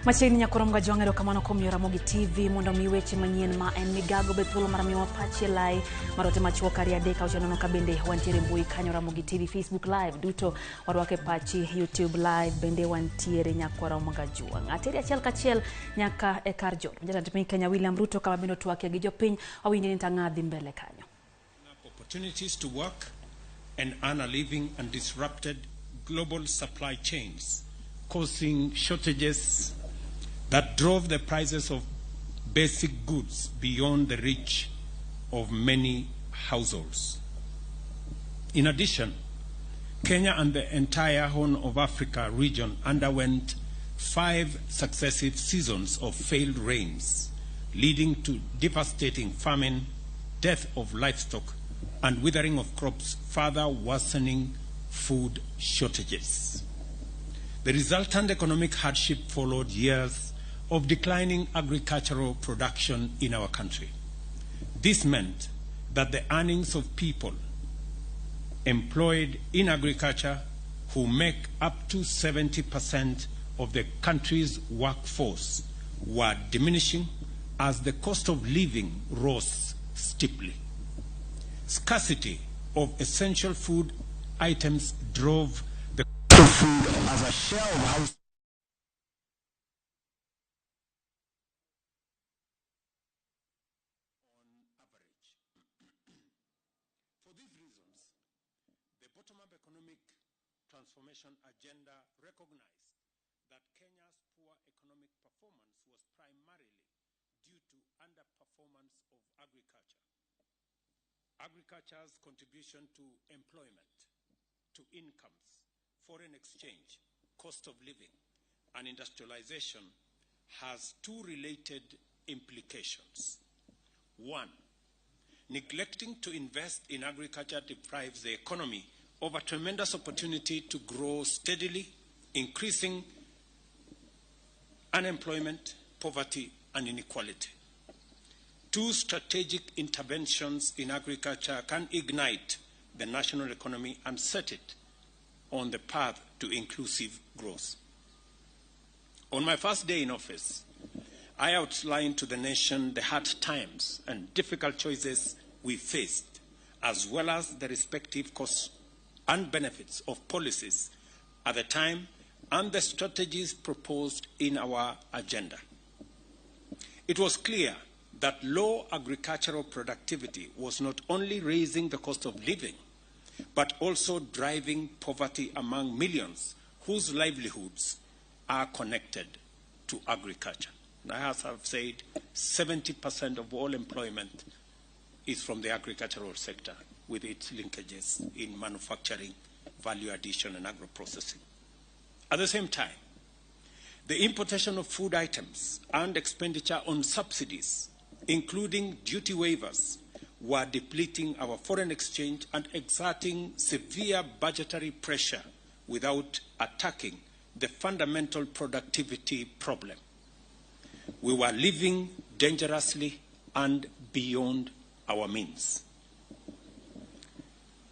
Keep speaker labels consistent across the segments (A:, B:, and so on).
A: Machiegni nyakorom ga jwang'ero kamano kuom yo Ramogi TV mondo mi weche manyien ma en migago be thuolo mar miwa pachi e lai mar ote machuok 2 3 6 0 ka bende wantiere mbui kanyo Ramogi TV Facebook Live duto warwake pachi YouTube Live bende wantiere nyakorom ga jwang'. Ateri achiel kachiel nyaka e kar jot. Jatend piny Kenya William Ruto kama bende otwakie gi jopiny wawinjo ni tang'a dhi mbele kanyo.
B: Opportunities to work and earn a living and disrupted global supply chains, causing shortages that drove the prices of basic goods beyond the reach of many households. In addition, Kenya and the entire Horn of Africa region underwent 5 successive seasons of failed rains, leading to devastating famine, death of livestock, and withering of crops, further worsening food shortages. The resultant economic hardship followed years of declining agricultural production in our country. This meant that the earnings of people employed in agriculture, who make up to 70% of the country's workforce, were diminishing as the cost of living rose steeply. Scarcity of essential food items drove the cost of food as a share of house on average. For these reasons, the bottom-up economic transformation agenda recognized that Kenya's poor economic performance was primarily due to underperformance of agriculture. Agriculture's contribution to employment, to incomes, foreign exchange, cost of living, and industrialization has two related implications. One, neglecting to invest in agriculture deprives the economy of a tremendous opportunity to grow steadily, increasing unemployment, poverty, and inequality. Two strategic interventions in agriculture can ignite the national economy and set it on the path to inclusive growth. On my first day in office, I outlined to the nation the hard times and difficult choices we faced, as well as the respective costs and benefits of policies at the time and the strategies proposed in our agenda. It was clear that low agricultural productivity was not only raising the cost of living, but also driving poverty among millions whose livelihoods are connected to agriculture. And as I've said, 70% of all employment is from the agricultural sector, with its linkages in manufacturing, value addition, and agro-processing. At the same time, the importation of food items and expenditure on subsidies, including duty waivers, were depleting our foreign exchange and exerting severe budgetary pressure without attacking the fundamental productivity problem. We were living dangerously and beyond our means.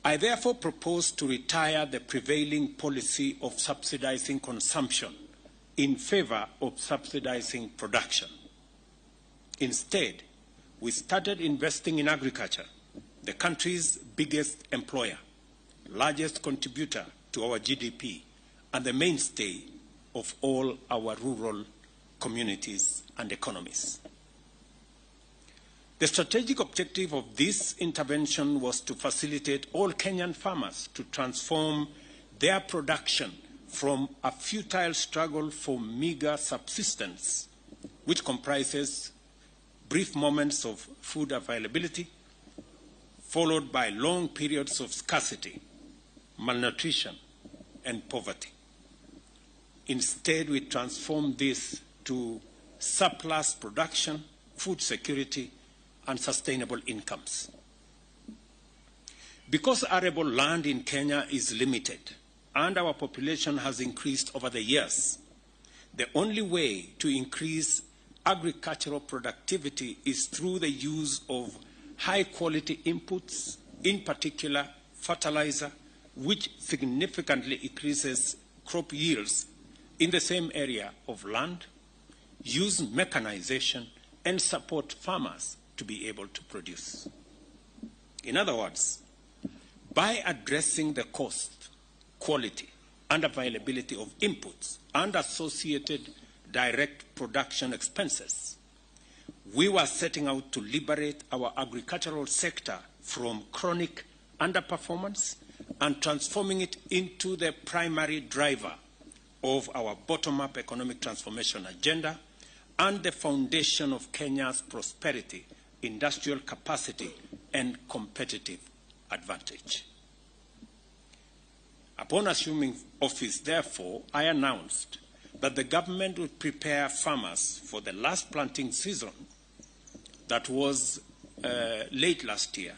B: I therefore propose to retire the prevailing policy of subsidizing consumption in favor of subsidizing production. Instead, we started investing in agriculture, the country's biggest employer, largest contributor to our GDP, and the mainstay of all our rural communities and economies. The strategic objective of this intervention was to facilitate all Kenyan farmers to transform their production from a futile struggle for meager subsistence, which comprises brief moments of food availability, followed by long periods of scarcity, malnutrition, and poverty. Instead, we transformed this to surplus production, food security, and sustainable incomes. Because arable land in Kenya is limited and our population has increased over the years, the only way to increase agricultural productivity is through the use of high-quality inputs, in particular fertilizer, which significantly increases crop yields in the same area of land use mechanization, and support farmers to be able to produce. In other words, by addressing the cost, quality, and availability of inputs and associated direct production expenses, we were setting out to liberate our agricultural sector from chronic underperformance and transforming it into the primary driver of our bottom-up economic transformation agenda and the foundation of Kenya's prosperity, industrial capacity, and competitive advantage. Upon assuming office, therefore, I announced that the government would prepare farmers for the last planting season that was late last year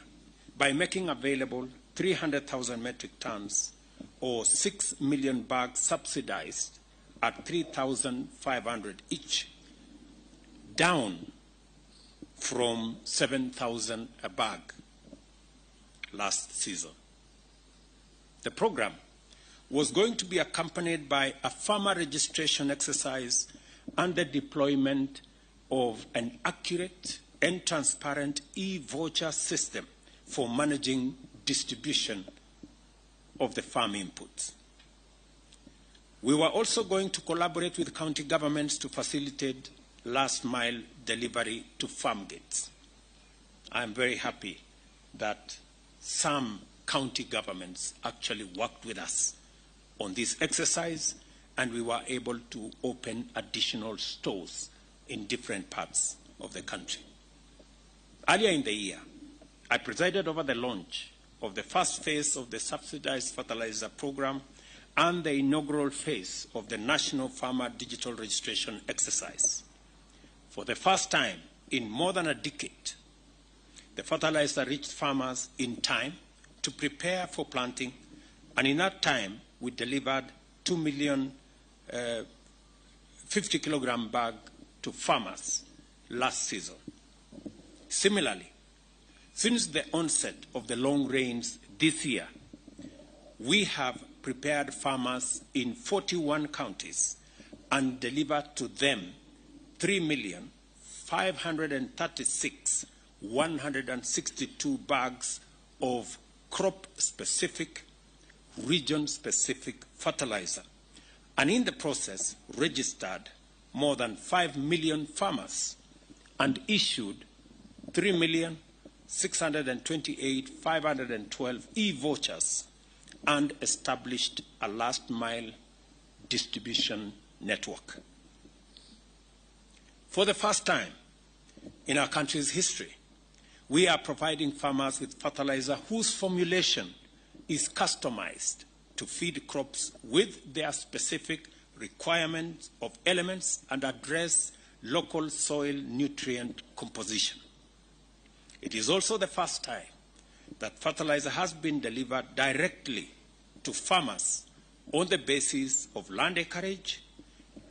B: by making available 300,000 metric tons or 6 million bags subsidized at 3,500 each, down from 7,000 a bag last season. The program was going to be accompanied by a farmer registration exercise and the deployment of an accurate and transparent e-voucher system for managing distribution of the farm inputs. We were also going to collaborate with county governments to facilitate last mile delivery to farm gates. I am very happy that some county governments actually worked with us on this exercise, and we were able to open additional stores in different parts of the country. Earlier in the year, I presided over the launch of the first phase of the subsidized fertilizer program and the inaugural phase of the National Farmer Digital Registration exercise. For the first time in more than a decade, the fertilizer reached farmers in time to prepare for planting, and in that time, we delivered 2 million 50-kilogram bag to farmers last season. Similarly, since the onset of the long rains this year, we have prepared farmers in 41 counties and delivered to them 3,536,162 bags of crop-specific, region-specific fertilizer, and in the process registered more than 5 million farmers and issued 3,628,512 e-vouchers and established a last-mile distribution network. For the first time in our country's history, we are providing farmers with fertilizer whose formulation is customized to feed crops with their specific requirements of elements and address local soil nutrient composition. It is also the first time that fertilizer has been delivered directly to farmers on the basis of land acreage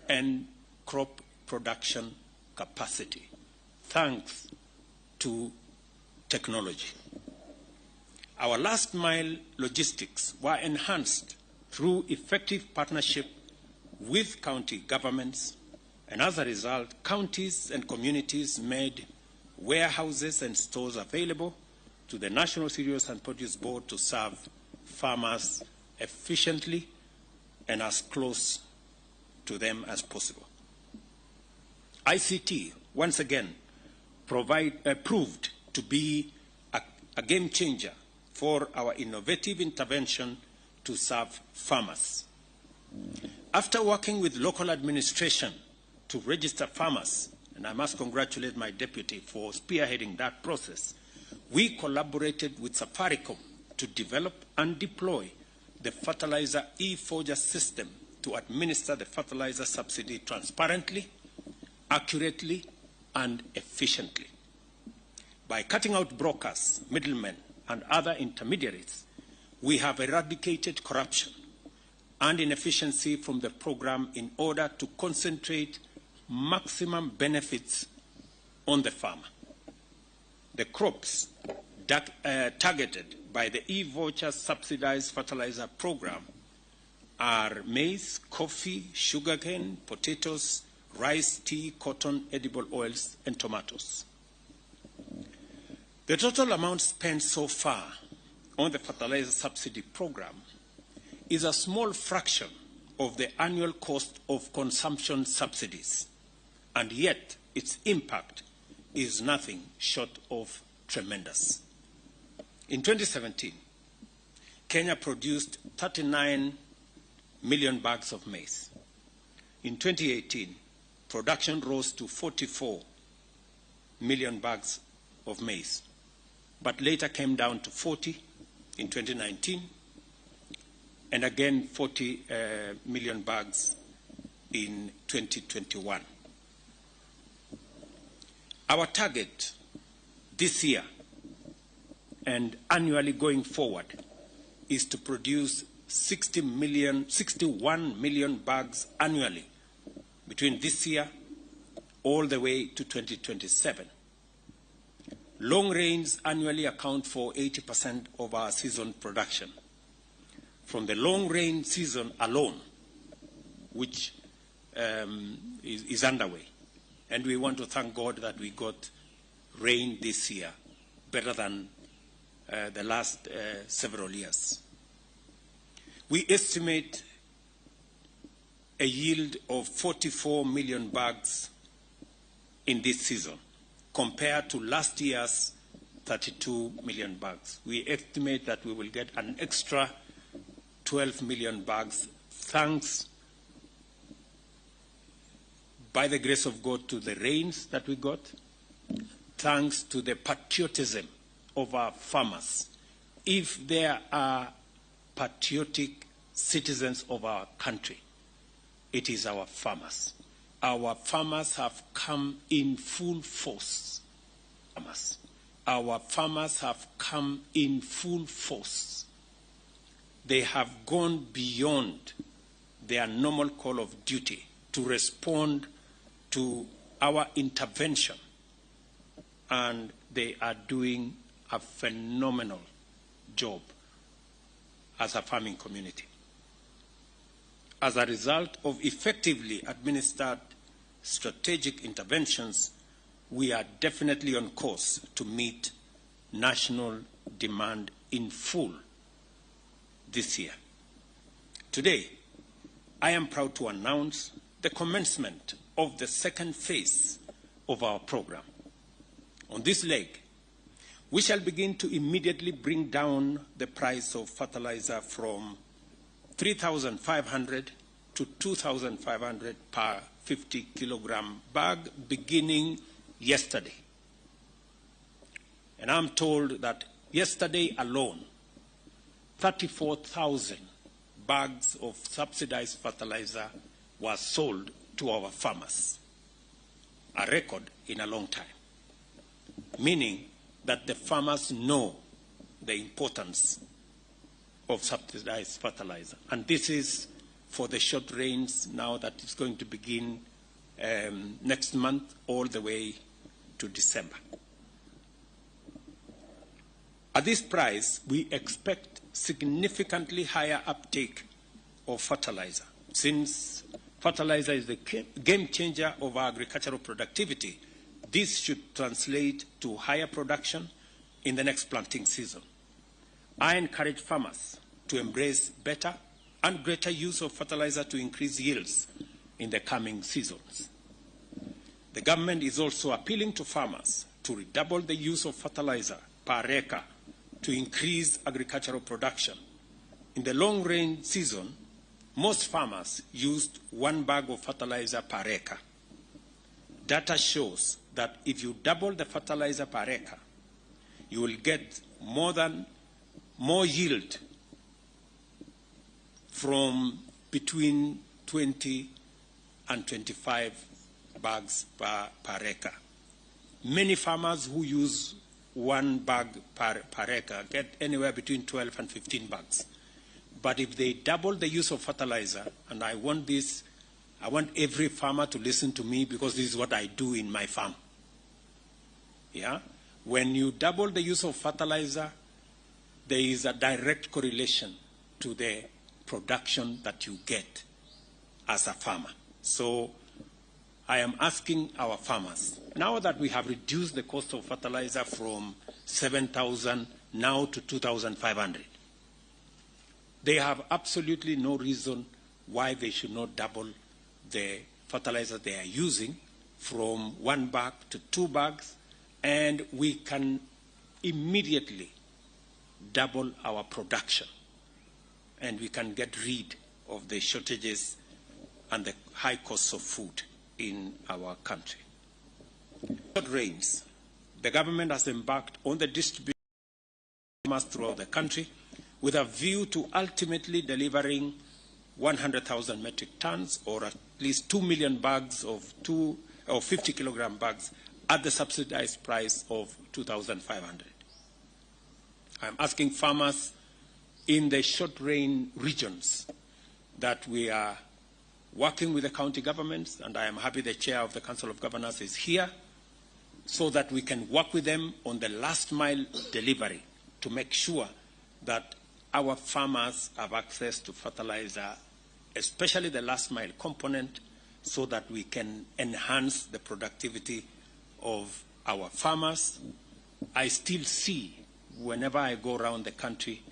B: and crop production capacity, thanks to technology. Our last mile logistics were enhanced through effective partnership with county governments, and as a result, counties and communities made warehouses and stores available to the National Cereals and Produce Board to serve farmers efficiently and as close to them as possible. ICT, once again, proved to be a game changer for our innovative intervention to serve farmers. After working with local administration to register farmers, and I must congratulate my deputy for spearheading that process, we collaborated with Safaricom to develop and deploy the fertilizer e-voucher system to administer the fertilizer subsidy transparently, accurately, and efficiently. By cutting out brokers, middlemen, and other intermediaries, we have eradicated corruption and inefficiency from the program in order to concentrate maximum benefits on the farmer. The crops targeted by the e-voucher subsidized fertilizer program are maize, coffee, sugarcane, potatoes, rice, tea, cotton, edible oils, and tomatoes. The total amount spent so far on the fertilizer subsidy program is a small fraction of the annual cost of consumption subsidies, and yet its impact is nothing short of tremendous. In 2017, Kenya produced 39 million bags of maize. In 2018, production rose to 44 million bags of maize, but later came down to 40 in 2019, and again 40 million bags in 2021. Our target this year and annually going forward is to produce 61 million bags annually between this year all the way to 2027. Long rains annually account for 80% of our season production. From the long rain season alone, which is underway, and we want to thank God that we got rain this year, better than the last several years. We estimate a yield of 44 million bags in this season, compared to last year's 32 million bags. We estimate that we will get an extra 12 million bags, thanks, by the grace of God, to the rains that we got, thanks to the patriotism of our farmers. If there are patriotic citizens of our country, it is our farmers. Our farmers have come in full force. Our farmers have come in full force. They have gone beyond their normal call of duty to respond to our intervention, and they are doing a phenomenal job as a farming community. As a result of effectively administered strategic interventions, we are definitely on course to meet national demand in full this year. Today, I am proud to announce the commencement of the second phase of our program. On this leg, we shall begin to immediately bring down the price of fertilizer from 3,500 to 2,500 per 50 kilogram bag beginning yesterday. And I'm told that yesterday alone, 34,000 bags of subsidized fertilizer were sold to our farmers, a record in a long time, meaning that the farmers know the importance of subsidized fertilizer. And this is for the short rains now that is going to begin next month all the way to December. At this price, we expect significantly higher uptake of fertilizer. Since fertilizer is the game changer of our agricultural productivity, this should translate to higher production in the next planting season. I encourage farmers to embrace better and greater use of fertilizer to increase yields in the coming seasons. The government is also appealing to farmers to redouble the use of fertilizer per acre to increase agricultural production. In the long-range season, most farmers used 1 bag of fertilizer per acre. Data shows that if you double the fertilizer per acre, you will get more yield from between 20 and 25 bags per acre. Many farmers who use 1 bag per acre get anywhere between 12 and 15 bags. But if they double the use of fertilizer, and I want this, I want every farmer to listen to me because this is what I do in my farm. Yeah? When you double the use of fertilizer, there is a direct correlation to the production that you get as a farmer. So I am asking our farmers, now that we have reduced the cost of fertilizer from 7,000 now to 2,500, they have absolutely no reason why they should not double the fertilizer they are using from 1 bag to 2 bags, and we can immediately double our production, and we can get rid of the shortages and the high costs of food in our country. Rains, the government has embarked on the distribution throughout the country with a view to ultimately delivering 100,000 metric tons, or at least 2 million bags of 2 or 50 kilogram bags at the subsidized price of 2,500. I'm asking farmers in the short rain regions that we are working with the county governments, and I am happy the chair of the Council of Governors is here, so that we can work with them on the last mile delivery to make sure that our farmers have access to fertilizer, especially the last mile component, so that we can enhance the productivity of our farmers. I still see, whenever I go around the country,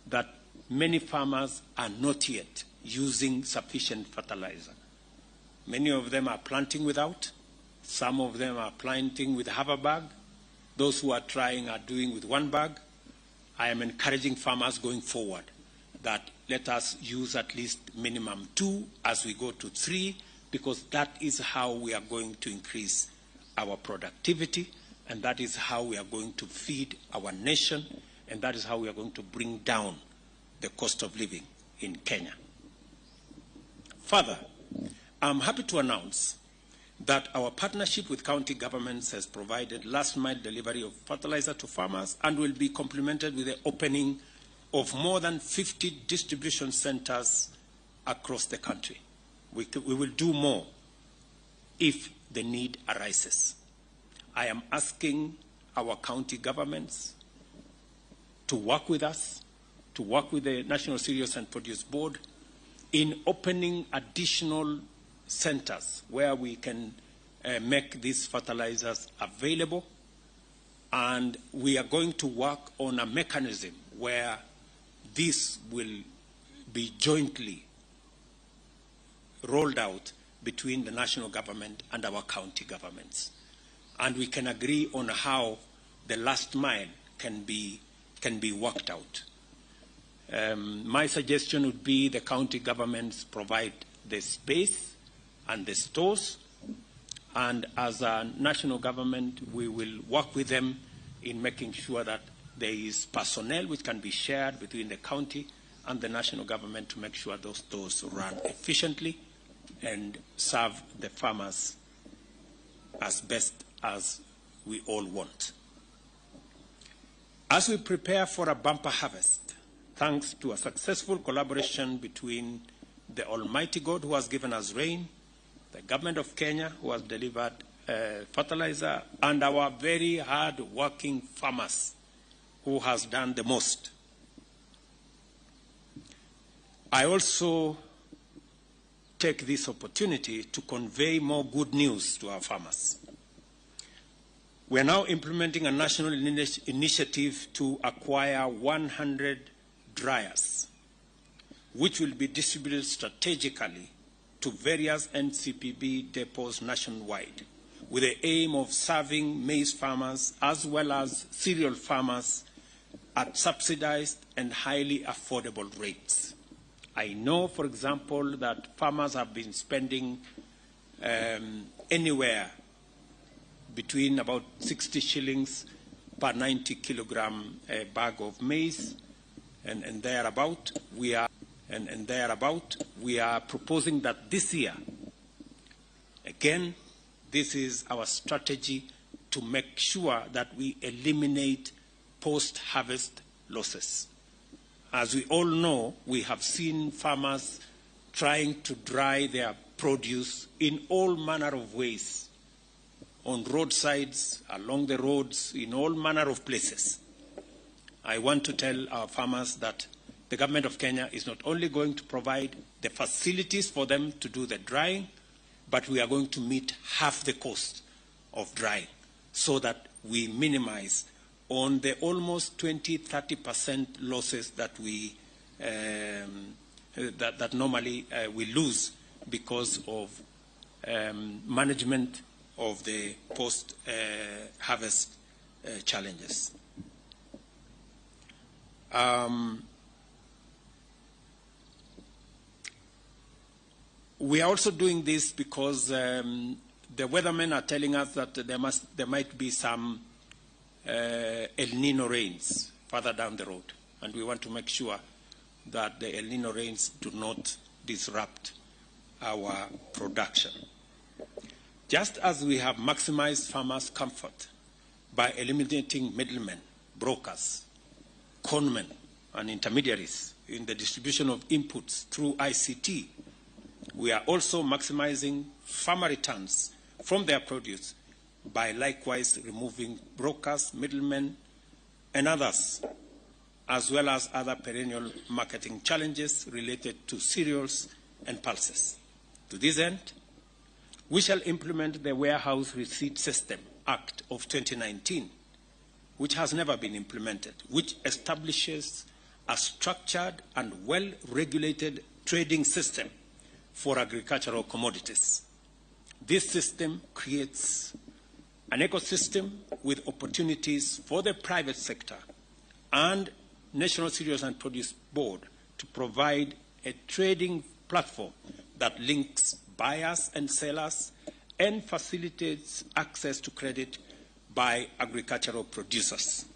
B: that many farmers are not yet using sufficient fertilizer. Many of them are planting without. Some of them are planting with half a bag. Those who are trying are doing with 1 bag. I am encouraging farmers going forward that let us use at least minimum 2 as we go to 3, because that is how we are going to increase our productivity, and that is how we are going to feed our nation, and that is how we are going to bring down the cost of living in Kenya. Further, I'm happy to announce that our partnership with county governments has provided last-mile delivery of fertilizer to farmers and will be complemented with the opening of more than 50 distribution centers across the country. We will do more if the need arises. I am asking our county governments to work with us, to work with the National Cereals and Produce Board in opening additional centers where we can make these fertilizers available. And we are going to work on a mechanism where this will be jointly rolled out between the national government and our county governments. And we can agree on how the last mile can be worked out. My suggestion would be the county governments provide the space and the stores, and as a national government, we will work with them in making sure that there is personnel which can be shared between the county and the national government to make sure those stores run efficiently and serve the farmers as best as we all want. As we prepare for a bumper harvest, thanks to a successful collaboration between the Almighty God who has given us rain, the government of Kenya who has delivered fertilizer, and our very hard-working farmers who has done the most. I also take this opportunity to convey more good news to our farmers. We are now implementing a national initiative to acquire 100 dryers, which will be distributed strategically to various NCPB depots nationwide, with the aim of serving maize farmers as well as cereal farmers at subsidized and highly affordable rates. I know, for example, that farmers have been spending anywhere between about 60 shillings per 90 kilogram bag of maize, and thereabout. We are we are proposing that this year, again, this is our strategy to make sure that we eliminate post-harvest losses. As we all know, we have seen farmers trying to dry their produce in all manner of ways, on roadsides, along the roads, in all manner of places. I want to tell our farmers that the government of Kenya is not only going to provide the facilities for them to do the drying, but we are going to meet half the cost of drying so that we minimize on the almost 20-30% losses that we that normally we lose because of management of the post-harvest challenges. We are also doing this because the weathermen are telling us that there might be some El Nino rains further down the road, and we want to make sure that the El Nino rains do not disrupt our production. Just as we have maximized farmers' comfort by eliminating middlemen, brokers, conmen, and intermediaries in the distribution of inputs through ICT, we are also maximizing farmer returns from their produce by likewise removing brokers, middlemen, and others, as well as other perennial marketing challenges related to cereals and pulses. To this end, we shall implement the Warehouse Receipt System Act of 2019, which has never been implemented, which establishes a structured and well-regulated trading system for agricultural commodities. This system creates an ecosystem with opportunities for the private sector and National Cereals and Produce Board to provide a trading platform that links buyers and sellers and facilitates access to credit by agricultural producers.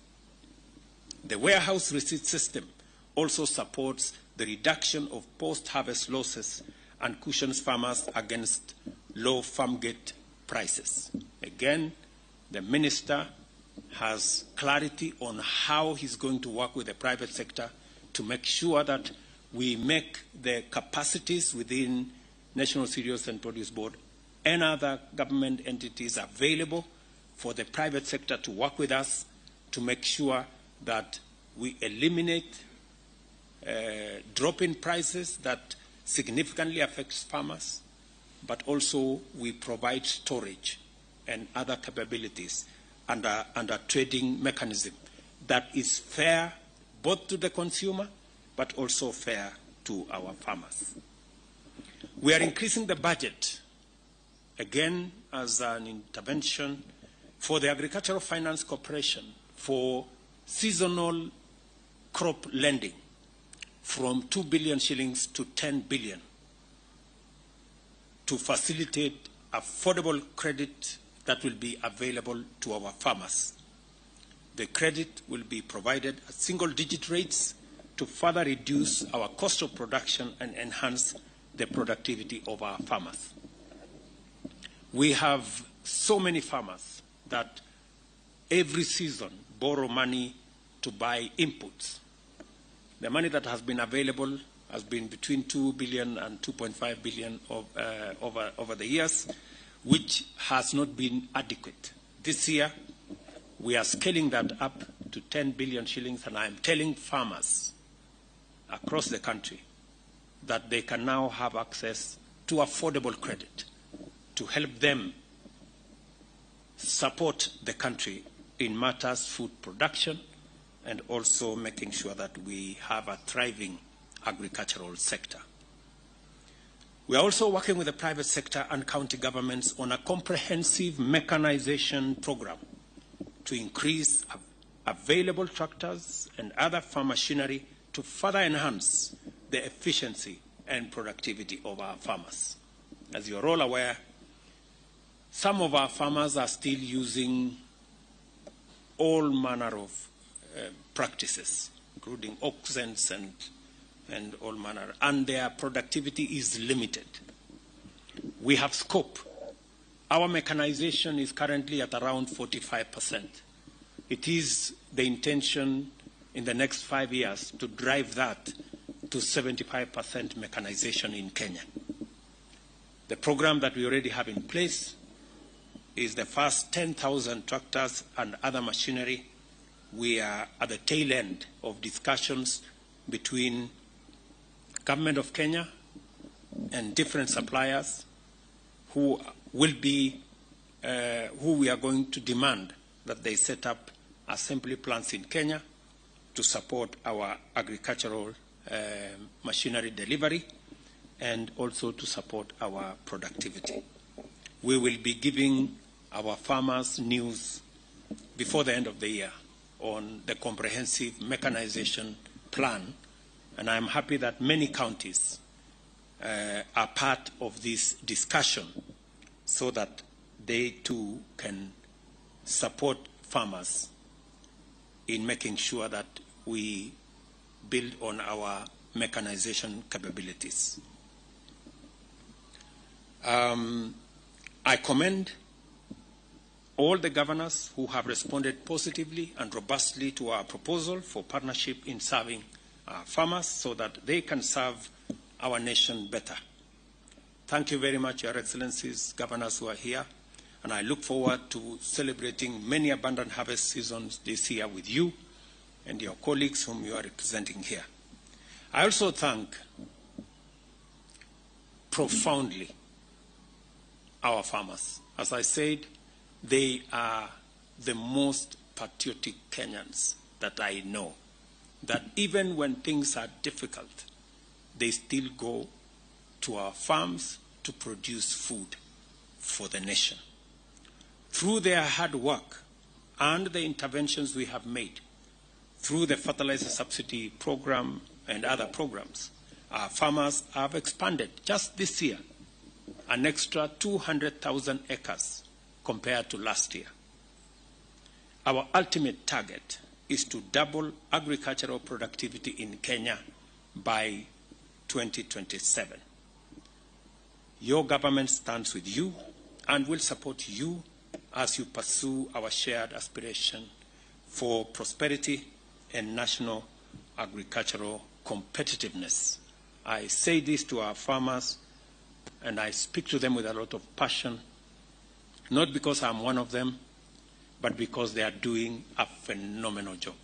B: The warehouse receipt system also supports the reduction of post-harvest losses and cushions farmers against low farm gate prices. Again, the minister has clarity on how he's going to work with the private sector to make sure that we make the capacities within National Cereals and Produce Board and other government entities available for the private sector to work with us to make sure that we eliminate drop in prices that significantly affects farmers, but also we provide storage and other capabilities under trading mechanism that is fair both to the consumer but also fair to our farmers. We are increasing the budget, again, as an intervention for the Agricultural Finance Corporation for seasonal crop lending from 2 billion shillings to 10 billion to facilitate affordable credit that will be available to our farmers. The credit will be provided at single-digit rates to further reduce our cost of production and enhance the productivity of our farmers. We have so many farmers that every season borrow money to buy inputs. The money that has been available has been between 2 billion and 2.5 billion over the years, which has not been adequate. This year, we are scaling that up to 10 billion shillings, and I am telling farmers across the country that they can now have access to affordable credit to help them support the country in matters food production and also making sure that we have a thriving agricultural sector. We are also working with the private sector and county governments on a comprehensive mechanization program to increase available tractors and other farm machinery to further enhance the efficiency and productivity of our farmers. As you are all aware, some of our farmers are still using all manner of practices, including oxen and all manner, and their productivity is limited. We have scope. Our mechanization is currently at around 45%. It is the intention in the next 5 years to drive that to 75% mechanization in Kenya. The program that we already have in place is the first 10,000 tractors and other machinery. We are at the tail end of discussions between Government of Kenya and different suppliers who will be, who we are going to demand that they set up assembly plants in Kenya to support our agricultural machinery delivery and also to support our productivity. We will be giving our farmers news before the end of the year on the comprehensive mechanization plan, and I'm happy that many counties are part of this discussion so that they too can support farmers in making sure that we build on our mechanization capabilities. I commend all the governors who have responded positively and robustly to our proposal for partnership in serving our farmers so that they can serve our nation better. Thank you very much, Your Excellencies, governors who are here, and I look forward to celebrating many abundant harvest seasons this year with you and your colleagues whom you are representing here. I also thank profoundly our farmers. As I said, they are the most patriotic Kenyans that I know, that even when things are difficult, they still go to our farms to produce food for the nation. Through their hard work and the interventions we have made, through the fertilizer subsidy program and other programs, our farmers have expanded just this year an extra 200,000 acres compared to last year. Our ultimate target is to double agricultural productivity in Kenya by 2027. Your government stands with you and will support you as you pursue our shared aspiration for prosperity and national agricultural competitiveness. I say this to our farmers, and I speak to them with a lot of passion, not because I'm one of them, but because they are doing a phenomenal job.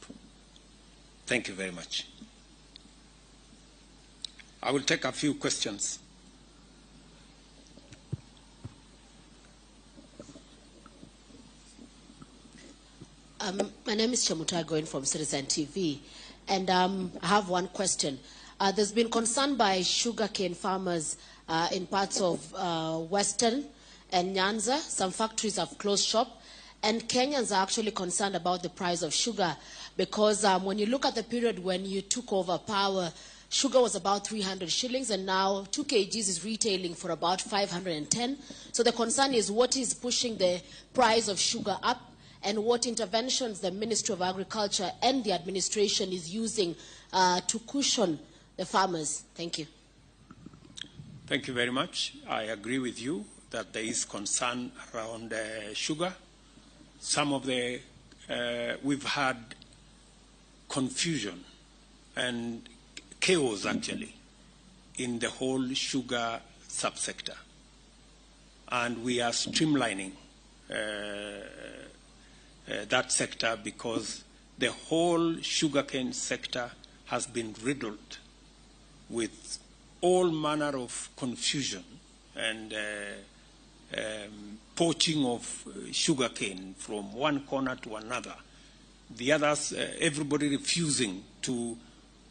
B: Thank you very much. I will take a few questions.
C: My name is Chemutai Goin from Citizen TV, and I have one question. There's been concern by sugarcane farmers in parts of Western and Nyanza. Some factories have closed shop, and Kenyans are actually concerned about the price of sugar because when you look at the period when you took over power, sugar was about 300 shillings, and now 2 kgs is retailing for about 510. So the concern is what is pushing the price of sugar up, and what interventions the Ministry of Agriculture and the administration is using to cushion the farmers. Thank you.
B: Thank you very much. I agree with you that there is concern around sugar. Some of the, we've had confusion and chaos actually in the whole sugar subsector. And we are streamlining that sector because the whole sugarcane sector has been riddled with all manner of confusion and poaching of sugarcane from one corner to another. The others, everybody refusing to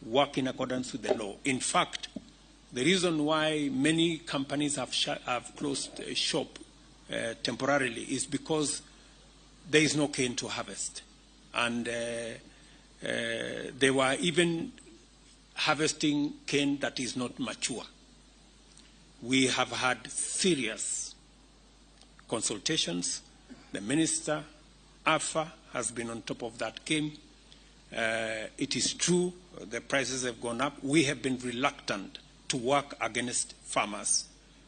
B: work in accordance with the law. In fact, the reason why many companies have closed shop temporarily is because there is no cane to harvest. And they were even harvesting cane that is not mature. We have had serious consultations. The minister, AFA, has been on top of that game. It is true, the prices have gone up. We have been reluctant to work against farmers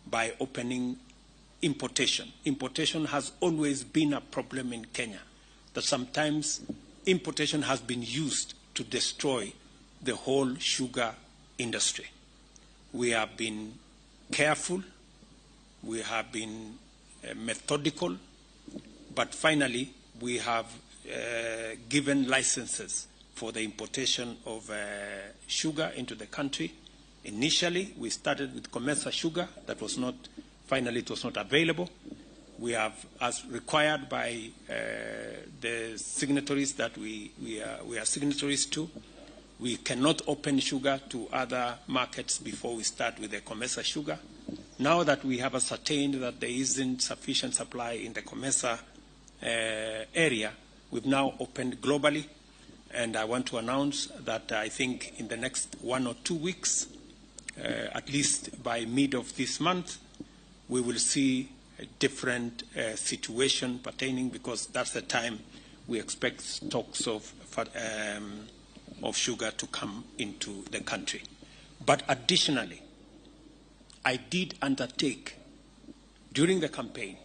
B: by opening importation. Importation has always been a problem in Kenya, that sometimes importation has been used to destroy the whole sugar industry. We have been careful, we have been methodical, but finally we have given licenses for the importation of sugar into the country. Initially, we started with Comesa sugar that was not Finally, it was not available. We have, as required by the signatories that we are signatories to, we cannot open sugar to other markets before we start with the COMESA sugar. Now that we have ascertained that there isn't sufficient supply in the COMESA area, we've now opened globally, and I want to announce that I think in the next 1 or 2 weeks, at least by mid of this month, we will see a different situation pertaining, because that's the time we expect stocks of sugar to come into the country. But additionally, I did undertake during the campaign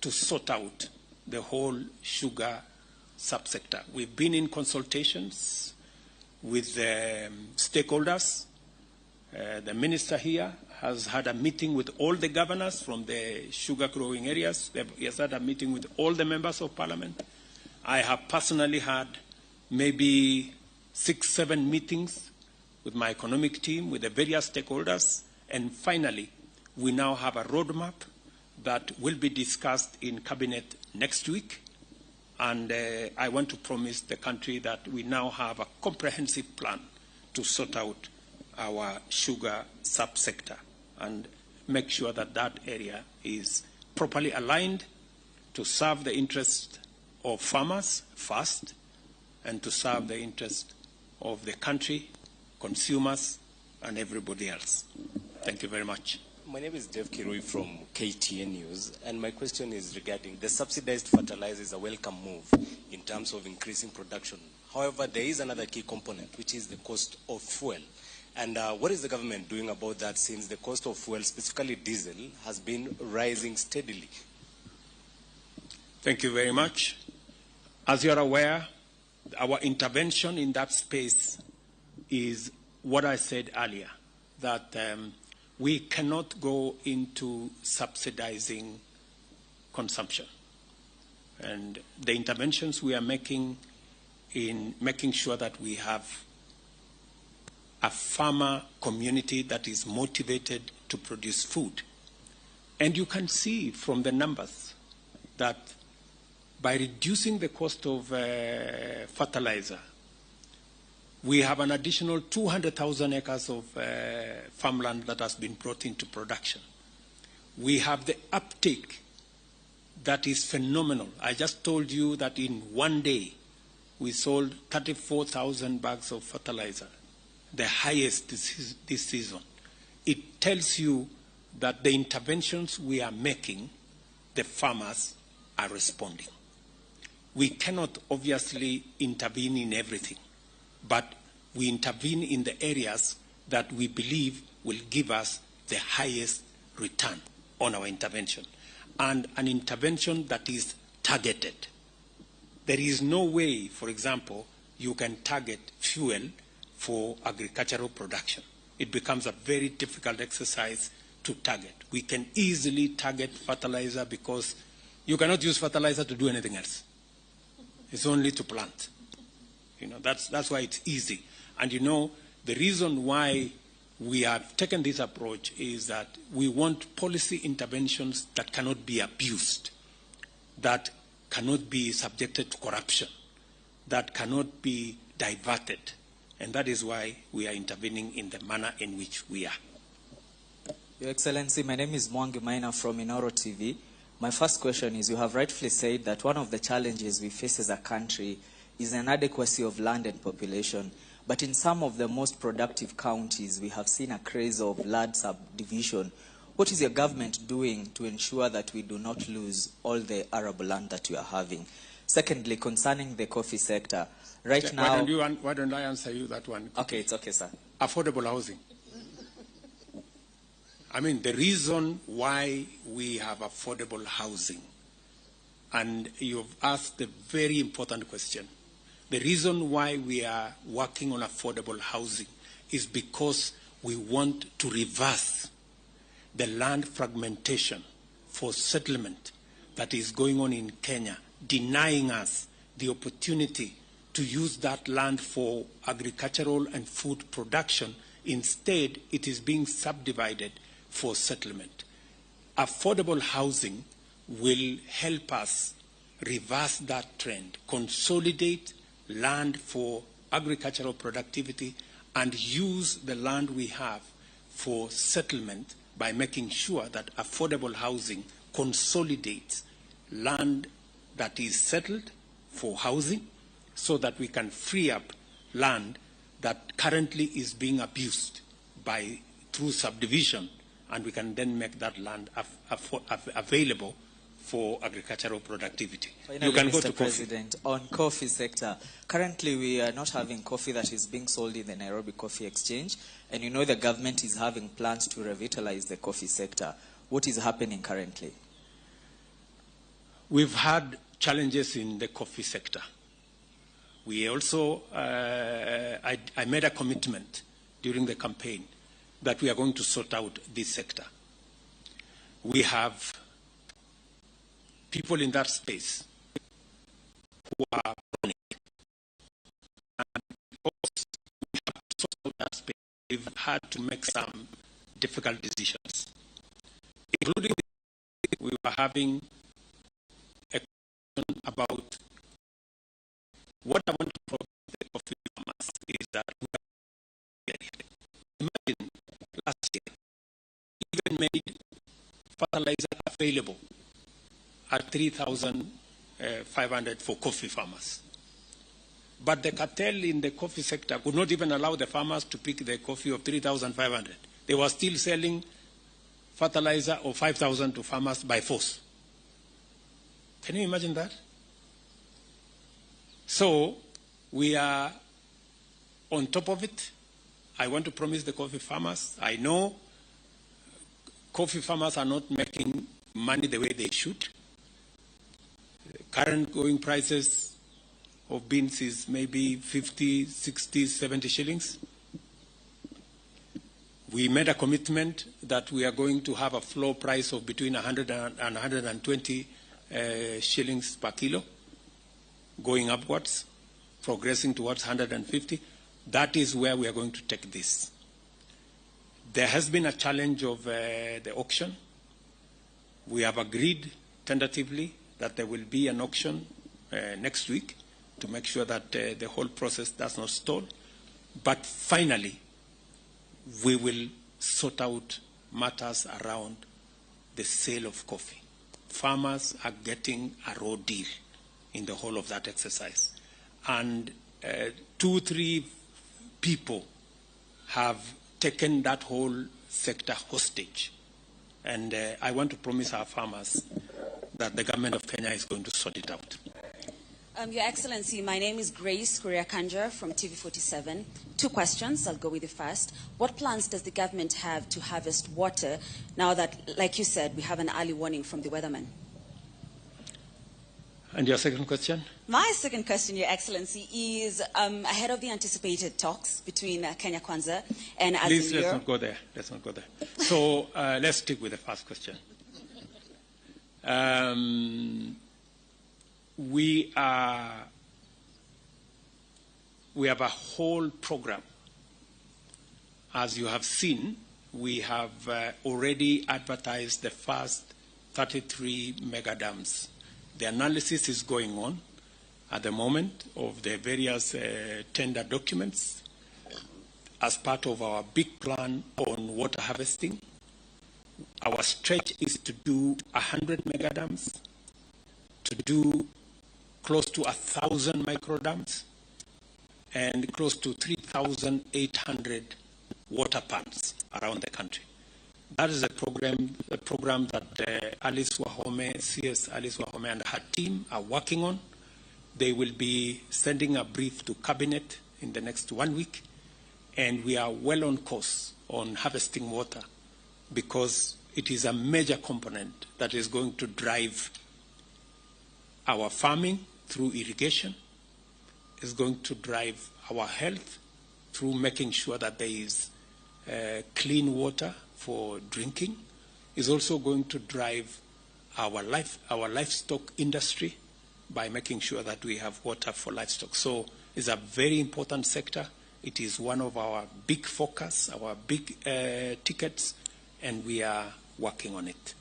B: to sort out the whole sugar subsector. We've been in consultations with the stakeholders. The minister here has had a meeting with all the governors from the sugar growing areas. He has had a meeting with all the members of parliament. I have personally had maybe 6, 7 meetings with my economic team, with the various stakeholders. And finally, we now have a roadmap that will be discussed in cabinet next week. And I want to promise the country that we now have a comprehensive plan to sort out our sugar subsector and make sure that that area is properly aligned to serve the interest of farmers first and to serve the interest of the country, consumers, and everybody else. Thank you very much.
D: My name is Dave Kirui from KTN News, and my question is regarding the subsidized fertilizer is a welcome move in terms of increasing production. However, there is another key component, which is the cost of fuel. And what is the government doing about that, since the cost of fuel, specifically diesel, has been rising steadily?
B: Thank you very much. As you are aware, our intervention in that space is what I said earlier, that we cannot go into subsidizing consumption. And the interventions we are making in making sure that we have a farmer community that is motivated to produce food. And you can see from the numbers that by reducing the cost of fertilizer, we have an additional 200,000 acres of farmland that has been brought into production. We have the uptake that is phenomenal. I just told you that in one day, we sold 34,000 bags of fertilizer, the highest this season. It tells you that the interventions we are making, the farmers are responding. We cannot obviously intervene in everything, but we intervene in the areas that we believe will give us the highest return on our intervention, and an intervention that is targeted. There is no way, for example, you can target fuel for agricultural production. It becomes a very difficult exercise to target. We can easily target fertilizer because you cannot use fertilizer to do anything else. It's only to plant. You know, that's why it's easy. And you know, the reason why we have taken this approach is that we want policy interventions that cannot be abused, that cannot be subjected to corruption, that cannot be diverted. And that is why we are intervening in the manner in which we are.
E: Your Excellency, my name is Mwangi Maina from Inoro TV. My first question is, you have rightfully said that one of the challenges we face as a country is inadequacy of land and population. But in some of the most productive counties, we have seen a craze of land subdivision. What is your government doing to ensure that we do not lose all the arable land that we are having? Secondly, concerning the coffee sector, right now...
B: Why don't I answer you that one?
E: Okay, it's okay, sir.
B: Affordable housing. I mean, the reason why we have affordable housing, and you've asked a very important question. The reason why we are working on affordable housing is because we want to reverse the land fragmentation for settlement that is going on in Kenya, denying us the opportunity to use that land for agricultural and food production. Instead, it is being subdivided for settlement. Affordable housing will help us reverse that trend, consolidate land for agricultural productivity, and use the land we have for settlement by making sure that affordable housing consolidates land that is settled for housing so that we can free up land that currently is being abused by through subdivision, and we can then make that land available for agricultural productivity.
E: Finally,
B: you can
E: Mr.
B: go to
E: President, coffee. On coffee sector, currently we are not having coffee that is being sold in the Nairobi Coffee Exchange, and you know the government is having plans to revitalize the coffee sector. What is happening currently?
B: We've had challenges in the coffee sector. We also, I made a commitment during the campaign that we are going to sort out this sector. We have people in that space who are chronic. And because we have to sort out that space, we've had to make some difficult decisions, including we were having a question about what I want to promise the coffee farmers is that we are imagine last year, even made fertilizer available at 3,500 for coffee farmers. But the cartel in the coffee sector could not even allow the farmers to pick the coffee of 3,500. They were still selling fertilizer of 5,000 to farmers by force. Can you imagine that? So we are on top of it. I want to promise the coffee farmers. I know coffee farmers are not making money the way they should. The current going prices of beans is maybe 50, 60, 70 shillings. We made a commitment that we are going to have a floor price of between 100 and 120 shillings per kilo, going upwards, progressing towards 150. That is where we are going to take this. There has been a challenge of the auction. We have agreed tentatively that there will be an auction next week to make sure that the whole process does not stall. But finally, we will sort out matters around the sale of coffee. Farmers are getting a raw deal in the whole of that exercise. And 2, 3 people have taken that whole sector hostage. And I want to promise our farmers that the government of Kenya is going to sort it out.
F: Your Excellency, my name is Grace Kuria-Kanja from TV47. 2 questions. I'll go with the first. What plans does the government have to harvest water now that, like you said, we have an early warning from the weatherman?
B: And your second question?
F: My second question, Your Excellency, is ahead of the anticipated talks between Kenya Kwanza and Azimio.
B: Please, let's not go there. Let's not go there. So let's stick with the first question. We have a whole program. As you have seen, we have already advertised the first 33 mega dams. The analysis is going on at the moment of the various tender documents as part of our big plan on water harvesting. Our stretch is to do 100 mega dams, to do close to 1,000 micro dams, and close to 3,800 water pumps around the country. That is a program that Alice Wahome, CS Alice Wahome and her team are working on. They will be sending a brief to Cabinet in the next 1 week, and we are well on course on harvesting water because it is a major component that is going to drive our farming through irrigation, is going to drive our health through making sure that there is clean water for drinking, is also going to drive our livestock industry by making sure that we have water for livestock. So it's a very important sector. It is one of our big focus, our big tickets, and we are working on it.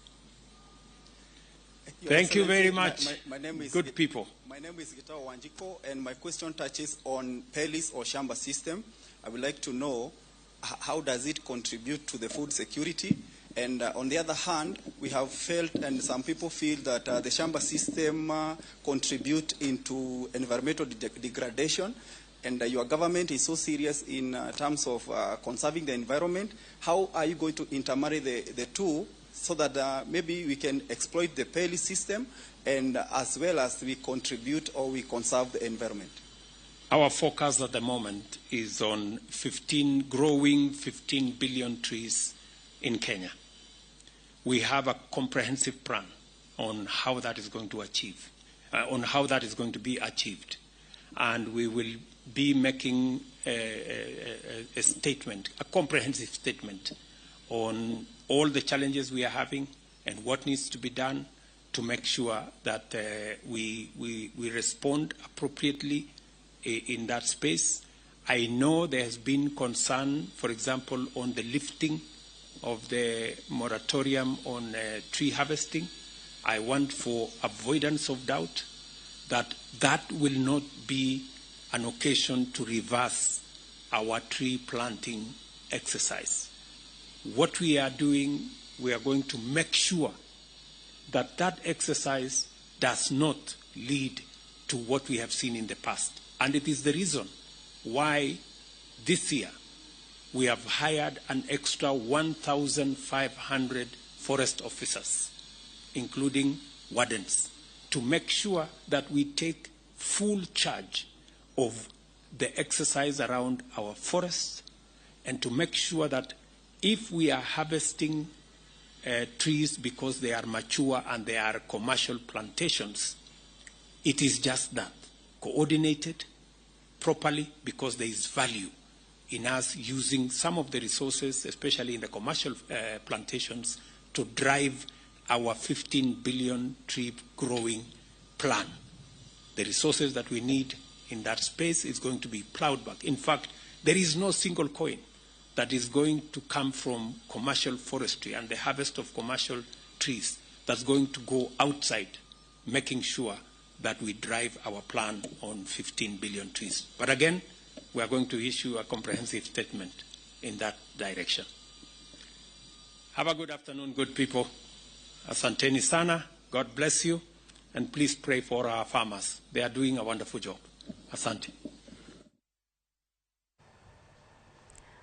G: Your
B: Thank you very
G: Excellency,
B: much.
G: My name is
B: Good people.
G: My name is Gitao Wanjiko, and my question touches on Pelis or Shamba system. I would like to know how does it contribute to the food security? And on the other hand, we have felt, and some people feel, that the Shamba system contribute into environmental degradation. And your government is so serious in terms of conserving the environment. How are you going to intermarry the two so that maybe we can exploit the Peli system and as well as we contribute or we conserve the environment?
B: Our focus at the moment is on growing 15 billion trees in Kenya. We have a comprehensive plan on how that is going to achieve, on how that is going to be achieved. And we will be making a statement, a comprehensive statement on all the challenges we are having and what needs to be done to make sure that we respond appropriately in that space. I know there has been concern, for example, on the lifting of the moratorium on tree harvesting. I want, for avoidance of doubt, that that will not be an occasion to reverse our tree planting exercise. What we are doing, we are going to make sure that that exercise does not lead to what we have seen in the past. And it is the reason why this year we have hired an extra 1,500 forest officers, including wardens, to make sure that we take full charge of the exercise around our forests, and to make sure that if we are harvesting trees because they are mature and they are commercial plantations, it is just that, coordinated properly, because there is value in us using some of the resources, especially in the commercial plantations, to drive our 15 billion tree growing plan. The resources that we need in that space is going to be plowed back. In fact, there is no single coin that is going to come from commercial forestry and the harvest of commercial trees that's going to go outside, making sure that we drive our plan on 15 billion trees. But again, we are going to issue a comprehensive statement in that direction. Have a good afternoon, good people. Asanteni sana. God bless you. And please pray for our farmers. They are doing a wonderful job. Asante.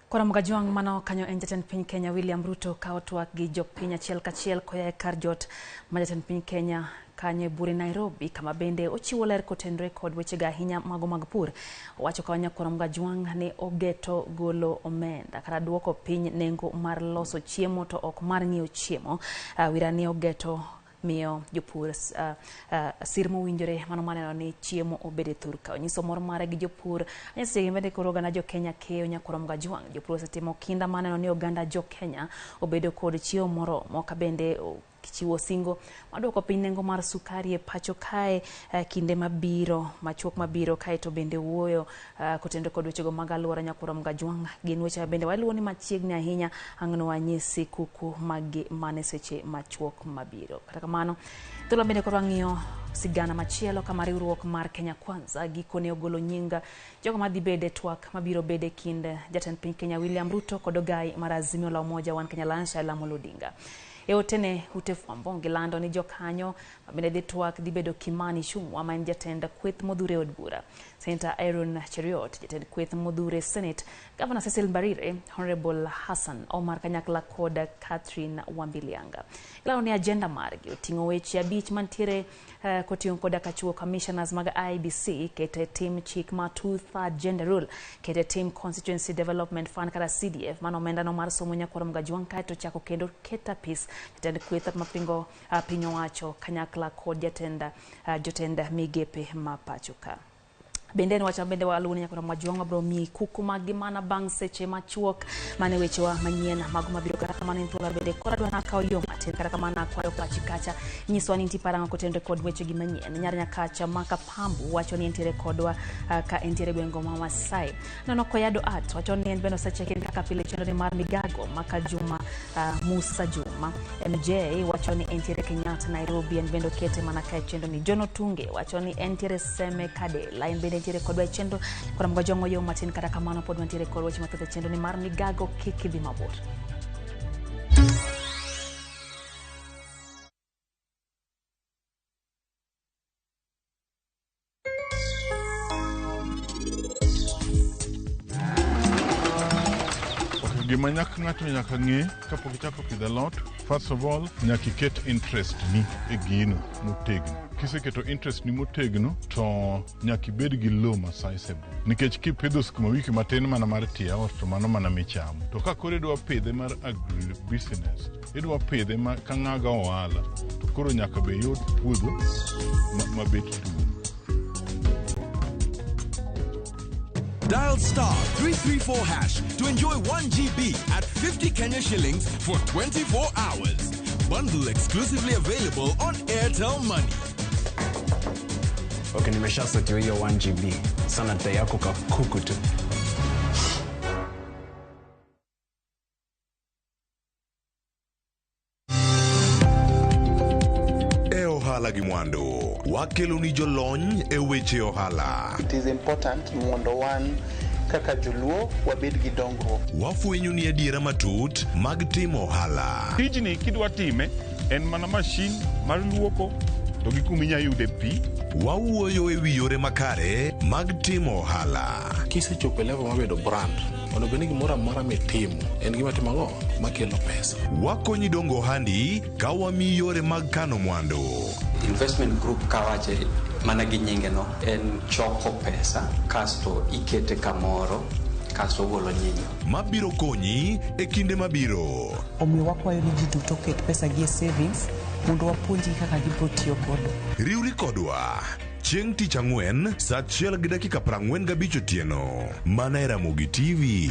A: Koro Mgajwang' mano kanyo en jatend piny Kenya William Ruto ka otwak gi jopiny achiel kachiel koya e kar jot ma jatend piny Kenya kanyo e bure Nairobi, kama bende ochiwo ler kotenore kod wechega ahinya mago mag pur. Owacho ka Nyakwar Mgajwang' ne ogeto golo omenda kata duoko piny nengo mar loso chiemo to ok mar ng'iewo chiemo. Wira ne ogeto miyo jopur sir mowinjore mano maneno ni chiemo obede thur ka. Onyiso mor mare gi jopur anyise bende koro oganda jo Kenya keyo Nyakwar Mgajwang'. Jopur osetimo kinda maneno ni oganda jo Kenya obedo kod chiemo moromo, ka bende chiwo singo maduoko piny nengo mar sukari e pacho kae kinde mabiro machuok mabiro. Kae to bende wuoyo kotenore kod wechego mag alwora Nyakwar Mgajwang' gin weche bende waluwo ni machiegni ahinya ang' wanyisi kuku magi mane seche machuok mabiro. Kata kamano thuolo bende koro wang'iyo sigana machielo kama riwruok mar Kenya Kwanza gikone ogolo nying jogo madhi bede twak mabiro bede kind jatend piny Kenya William Ruto kod ogai mar Azimio la Umoja One Kenya Alliance Raila Amolo Odinga. E otene ute fwambo gilando ni jokanyo mabende dhi twak dhi bedo Kimani Ichung'wa ma en jatend kweth modhure od bura, Senator Aaron Cheruiyot jatend kweth modhure Senate, Governor Cecil Mbarire, Honorable Hassan Omar kanyakla kod Catherine Wambilianga. Gilando ni agenda margi oting'o weche abich mantiere koting'o koda kachiwo commissioners mag IEBC, kete tim chik ma 2/3 gender rule, kete tim Constituency Development Fund kata CDF mano omenda no mar somo Nyakwar Mgajwang', kaeto chako kendo keta pis jatend kweth mapingo piny owacho kanyakla kod jatend jotend migepe ma pacho ka. Bende en wach ma bende waluwo ni nyaka Majuang' wabiro miyi kuku mag gi mana bang' seche machuok mane wechewa manyien mago mabiro. Kata kamano en thuolo bende koro adwa nakawo yo matin, kata kamano akwayo pachi kacha nyiswa ni nitie parang'o kotenore kod weche gi manyien. Nyar Nyakacha Maka Pambu wacho ni entiere kodwa ka entiere gwengo ma Masai. Nono Koyado Art wacho ni en bende osecheck in kaka pile chenro ni mar Migago Maka Juma Musa Juma. MJ wacho ni entiere Kenyatta Nairobi, en bende okete mana ka e chenro ni. John Otunge wacho ni entiere Seme Kadela, en bende entiere kodwa e chenro. Koro mga yo matin, kata kamano pod wantiere kod weche mathoth e chenro ni mar Migago, kik idhi mabor.
H: Gima nyaka ng'ato nyaka ng'e kapok ichako pidho alot, first of all, nyaka iket interest ni e gino motegno. Kiseketo interest ni motegno, to nyaka ibed gi lowo ma sizable. Nikech kipidho sukuma wiki matin mana mar tie ot, to mano mana michamo. To ka koro idwa pidhe mar agri business, idwa pidhe ma ka ng'aga ohala, to koro nyaka be iyud puodho ma bet duong'.
I: Dial *334# to enjoy 1 GB at 50 Kenya shillings for 24 hours. Bundle exclusively available on Airtel Money.
J: Okay, nimeshasetiwa hiyo 1 GB. Sana dai yako kakuku tu.
K: E ohala gi mwandu wakelo ni jolony e weche ohala.
L: It is important mondo wan kaka joluo wabed gi dongruok.
K: Wafwenyo ni adiera matut mag timo ohala.
H: Tijni kidwa time en mana mashin mar luoko to gi kuma inya yude pi.
K: Wawuoyo e wi yore makare mag timo ohala.
M: Kisechopo e level mar bedo brand, onego bed ni gimoro amora mitimo en gima timo ang'o makelo pesa.
K: Wakonyi dongo ohandi ka wamiyi yore mag kano mwandu.
N: Investment group kawache mana gi nyinge no en choko pesa kasto ikete kamoro kasto ogolo nyinyo.
K: Mabiro konyi e kinde mabiro.
O: Omiyo wakwayo ni ji duto oket pesa gi e savings mondo wapuonjgi kaka gibiro tiyo godo.
K: Riwri kodwa chieng' tich ang'wen sa 1:45 otieno mana e Ramogi TV.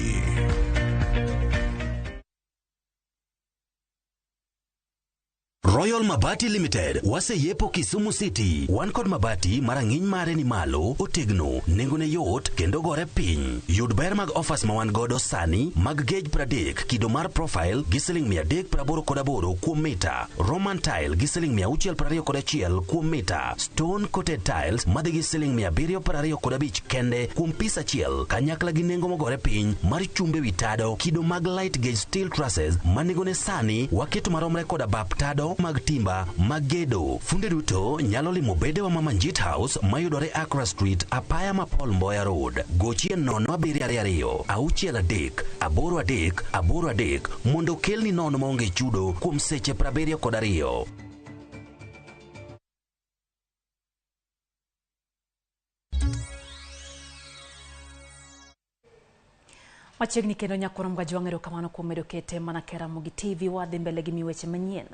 P: Royal Mabati Limited waseyepo Kisumu City. Wan kod mabati ma rang'iny mare ni malo, otegno, nengone yot kendo gore piny. Yud ber mag offers ma wan godo sani mag gauge 30 kido mar profile gi siling 388 kuom mita, Roman tile gi siling 621 kuom mita, stone coated tiles madhi gi siling 725 kende kuom pis achiel, kanyakla gi nengo mogore piny mar chumbe wi tado kido mag light gauge steel trusses ma nengone sani waketo maromre koda bap tado mag timba mag gedo. Funde duto nyalo limo bedewa ma Manjit House mayudore Accra Street, apaya ma Paul Mboya Road. Gochie 0722 63 83 83 mondo kelni nono maonge chudo kuom seche 72.
A: Machiegni kendo nyakoro Mgajwang', erokamano kuom medo kete mana ke Ramogi TV. Wadhi mbele gi mi weche manyien.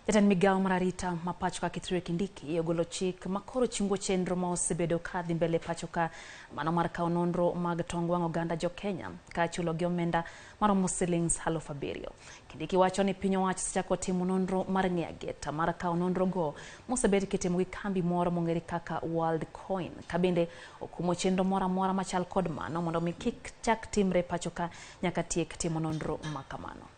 A: Jatend migawo mar arita ma pacho ka Kithure Kindiki ogolo chik makoro chungo chenro ma osebedo ka dhi mbele pacho ka, mano mar kawo nonro mag tong wang' oganda jo Kenya ka chulo gi omenda maromo silings 7,000. Kindiki wacho ni piny owacho osechako timo nonro mar ng'eyo ageta mar kawo nonro go mosebed kitimo gi kambi moro mong'ere kaka World Coin, ka bende okumo chenro moro amora machal kod mano mondo mi kik chak timre pacho ka nyaka tiek timo nonro ma kamano.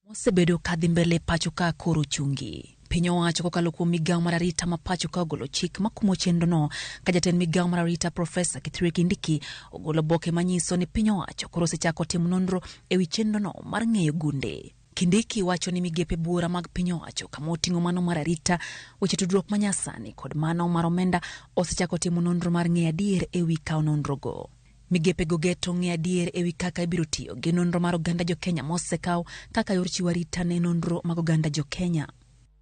A: Mosebedo kadhi mbele pacho ka koro chungi. Piny owacho kokalo kuom migawo mar arita ma pacho ka ogolo chik makumo chenrono, ka jatend migawo mar arita Profesa Kithure Kindiki ogolo oboke manyiso ni piny owacho koro osechako timo nonro ewi chenrono mar ng'eyo gunde. Kindiki wacho ni migepe buora mag piny owacho kama oting'o mano mar arita, weche tudruok manyasani kod mano mar omenda osechako timo nonro mar ng'eyo adier ewi kawo nonrogo. Migepe go geto ng'eyo adier ewi kaka ibiro tiyo gi nonro mar oganda jo Kenya mosekaw kaka yor chiwo arita ne nonro mag oganda jo Kenya.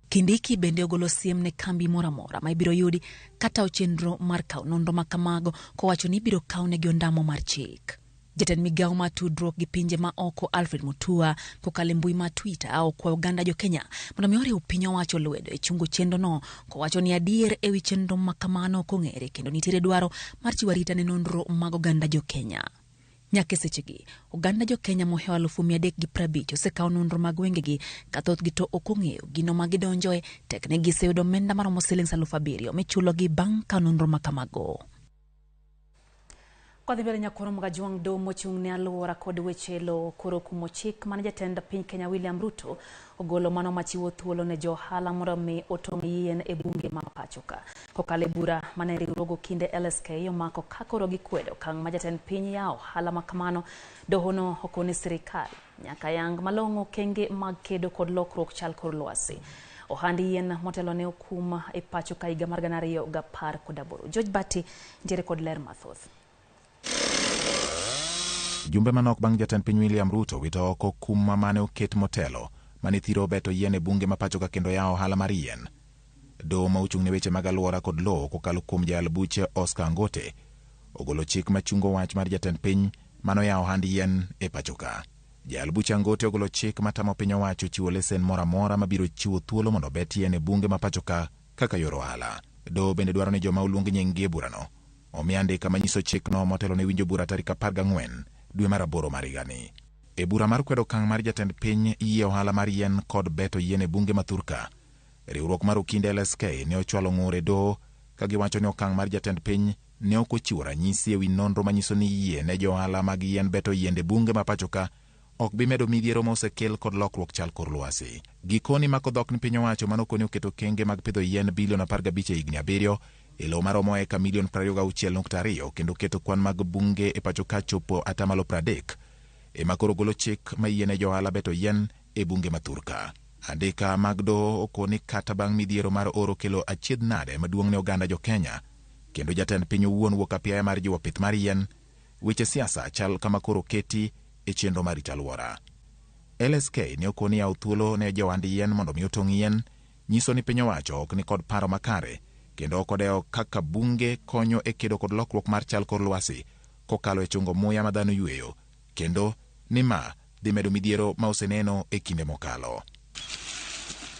A: Kindiki bende ogolo siem ne kambi moro amora ma ibiro yudi kata chenro mar kawo nonro ma kamago, kowacho ni ibiro kawnegi ondamo mar chik. Jatend migawo mar tudruok gi pinje ma oko Alfred Mutua kokalo e mbui mar Twitter okwayo oganda jo Kenya mondo mi oriw piny owacho lwedo e chungo chenrono kowacho ni adier ewi chenro ma kamano ok ong'ere kendo nitiere dwaro mar chiwo arita ne nonro mag oganda jo Kenya. Nyaka e sechegi, oganda jo Kenya mohewo 350,000 osekawo nonro mag wengegi ka thothgi to ok ong'eyo gino ma gidonjoe tek ne giseyudo omenda maromo siling 7,000 michulogi bang' kawo nonro ma kamago. Kwadhi mbele nyakwaro Mgajwang' doho mochung' ne alwora kod weche lowo koro kumo chik mane jatend piny Kenya William Ruto ogolo mano machiwo thuolo ne jo ohala mondo mi otong' yien e bunge ma pacho ka. Kokalo e bura mane riwruog okinde LSK omako ka koro gikwedo okang' ma jatend piny yawo ohala ma kamano, dohono okone sirikal nyaka yang malong'o okenge mag kedo kod lokruok chal kor lwasi. Ohand yien motelo ne okum e pacho ka higa mar 2018. George Bati nitiere kod ler mathoth.
Q: Jumbe manok bang' jatend piny William Ruto wito oko kum mane oket motelo mane thiro beto yien e bunge ma pacho ka kendo yawo ohala mar yien. Doho ma ochung' ne weche mag alwora kod lowo kokalo kuom jayal buche Oscar Angote ogolo chik machungo wach mar jatend piny manoyawo ohand yien e pacho ka. Jayal buche Angote ogolo chik matamo piny owacho chiwo lesen moro amora mabiro chiwo thuolo mondo obet yien e bunge ma pacho ka kaka yor ohala. Doho bende dwaro ni joma oluong nying-gi e burano omi andika manyiso chikno motelo ne winjo bura tarik 14 dwe mar aboro mar higani. E bura mar kwedo okang' mar jatend piny yie ohala mar yien kod beto yien e bunge ma thurka, riwruok mar okinde LSK ne ochwalo ng'ur e doho ka giwacho ni okang' mar jatend piny ne ok ochiwo ranyisi ewi nonro manyiso ni yie ne jo ohala mag yien beto yiende bunge ma pacho ka ok bi medo midhiero ma osekel kod lokruok chal kor lwasi. Gikoni mako dhok ni piny owacho mano koni oketo okenge mag pidho yien bilion 15 e higni 7 e lowo maromo eka milion 26.2 kendo keto kwan mag bunge e pacho ka chopo atamalo 30 ema koro golo chik ma yiene jo ohala beto yien e bunge ma thurka. Andika mag doho okoni kata bang' midhiero mar oro kelo achiedh nade maduong' ne oganda jo Kenya kendo jatend piny owuon wuok apiaya mar jiwo pith mar yien, weche siasa chal kama koro keti e chenro mar rito alwora. LSK ne okoni yawo thuolo ne johand yien mondo mi otong' yien nyiso ni piny owacho ok ni kod paro makare kendo ok odewo kaka bunge konyo e kedo kod lokruok mar chal kor lwasi kokalo e chungo muya ma dhano yweyo kendo ni ma dhi medo midhiero ma oseneno e kinde mokalo.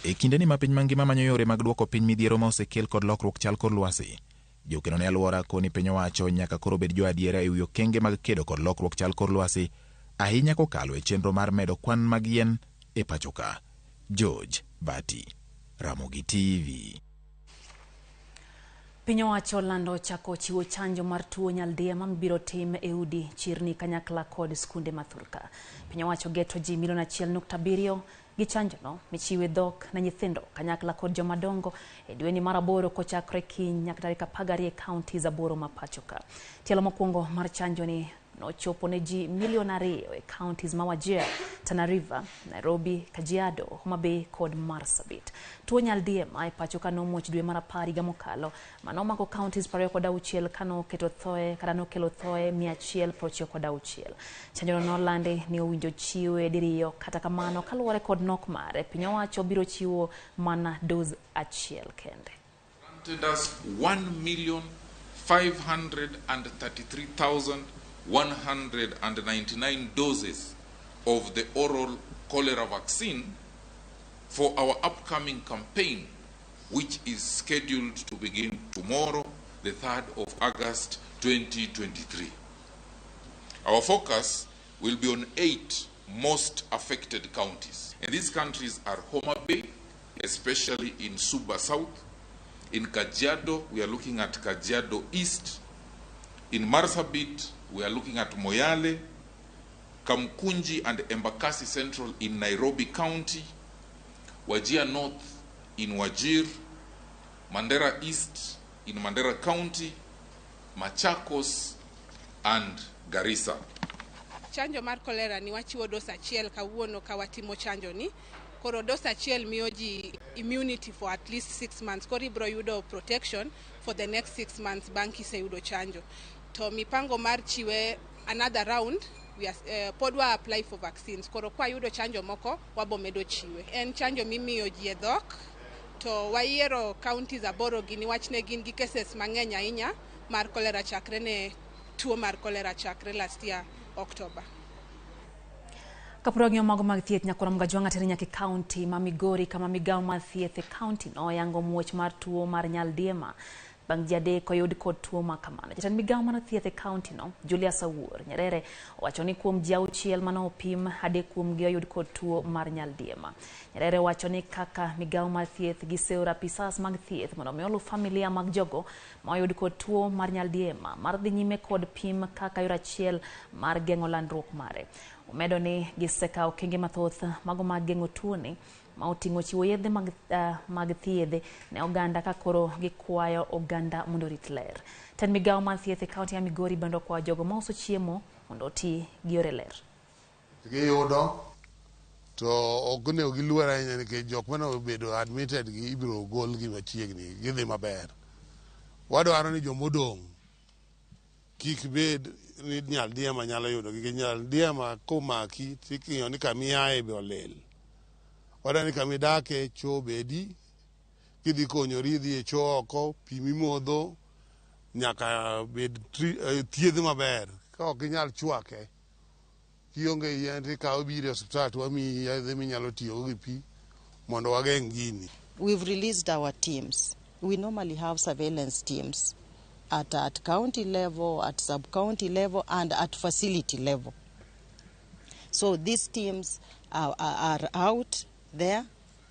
Q: E kindeni ma piny mangima manyo yore mag duoko piny midhiero ma osekel kod lokruok chal kor lwasi, jokeno ne alwora koni piny owacho nyaka koro bed jo adiera ewi okenge mag kedo kod lokruok chal kor lwasi ahinya kokalo e chenro mar medo kwan mag yien e pacho ka. George Bati, Ramogi TV.
A: Piny owacho olando chako chiwo chanjo mar tuo nyaldiema mibiro tim e udi, chirni kanyakla kod skunde ma thurka. Piny owacho geto ji milion 1.7 gi chanjono michiwe dhok ne nyithindo kanyakla kod jomadongo e dweni mar aboro kochakore kiny nyaka tarik 12 e counties 8 ma pacho ka. Tielo mokwongo mar chanjoni nochopo ne ji milion 2 e counties ma Wajir, Tana River, Nairobi, Kajiado, Homa Bay kod Marsabit. Tuo nyaldiema e pacho ka nomuoch dwe mar 10 higa mokalo manomako counties 26 kanoketo thoe kata nokelo thoe 196. Chanjono nolandi ni owinjo chiwe diriyo, kata kamano kaluwore kod nok mare, piny owacho biro chiwo mana dose achiel kende.
R: Granted us 1,533,199 doses of the oral cholera vaccine for our upcoming campaign, which is scheduled to begin tomorrow, the 3rd of August 2023. Our focus will be on 8 most affected counties. And these countries are Homa Bay, especially in Suba South. In Kajiado, we are looking at Kajiado East. In Marsabit, we are looking at Moyale, Kamkunji and Embakasi Central in Nairobi County, Wajir North in Wajir, Mandera East in Mandera County, Machakos and Garissa.
S: Chanjo mar cholera ni wachiwo dos achiel kawuono ka watimo chanjo ni. Koro dos achiel miyo ji immunity for at least 6 months. Koro ibro yudo protection for the next 6 months bang' kiseyudo chanjo. To mipango mar chiwe another round, we are, pod wa apply for vaccines. Koro kwa yudo chanjo moko, wabo medo chiwe. En chanjo mimiyo ji e dhok, to wayiero counties 8 gi niwach ne gin gi cases mang'eny ahinya mar cholera chakre ne tuo mar cholera chakre last year October.
A: Kapod wang'iyo mago mag thieth nyakoro Mgajwang'a tere nyaka e kaunti ma Migori kama migawo mar thieth e kaunti no oyango muoch mar tuo mar nyaldiema bang' ji adek oyud kod tuo ma kamano. Jatend migawo mar thieth e kaunti no Julius Awuor Nyerere owacho ni kuom ji 6 mane opim, 3 kuomgi oyud kod tuo mar nyaldiema. Nyerere wacho ni kaka migawo mar thieth giseoro apisas mag thieth mondo mi oluw familia mag jogo ma oyud kod tuo mar nyaldiema mar dhi nyime kod pim kaka yor achiel mar geng'o landruok mare. Omedo ni gisekawo okenge mathoth mago mag geng'o tuoni ma oting'o chiwo yedhe mag thiedhe ne oganda ka koro gikwayo oganda mondo orit ler. Tend migawo mar thieth e kaunti ya Migori bende okwayo jogo mauso chiemo mondo oti gi yore ler.
T: Giyudo to ok onego giluor ahinya nikech jok mane obedo admitted gi ibiro golgi machiegni gidhi maber. Wadwaro ni jomodong' kik bed ni nyaldiema nyalo yudo nikech nyaldiema komaki tiking'iyo ni kamiaye be olil. Wadwaro ni kamidake choo bedi, kidhi konyori idhi e choo oko, pi mimodho nyaka bed thiedh maber. Ka ok inyal chwake, kionge yien tikawo biro e osiptal to wamiyi yedhe minyalo tiyogo gi pi mondo wageng' gini.
U: We've released our teams. We normally have surveillance teams at county level, at sub-county level, and at facility level. So these teams are out there,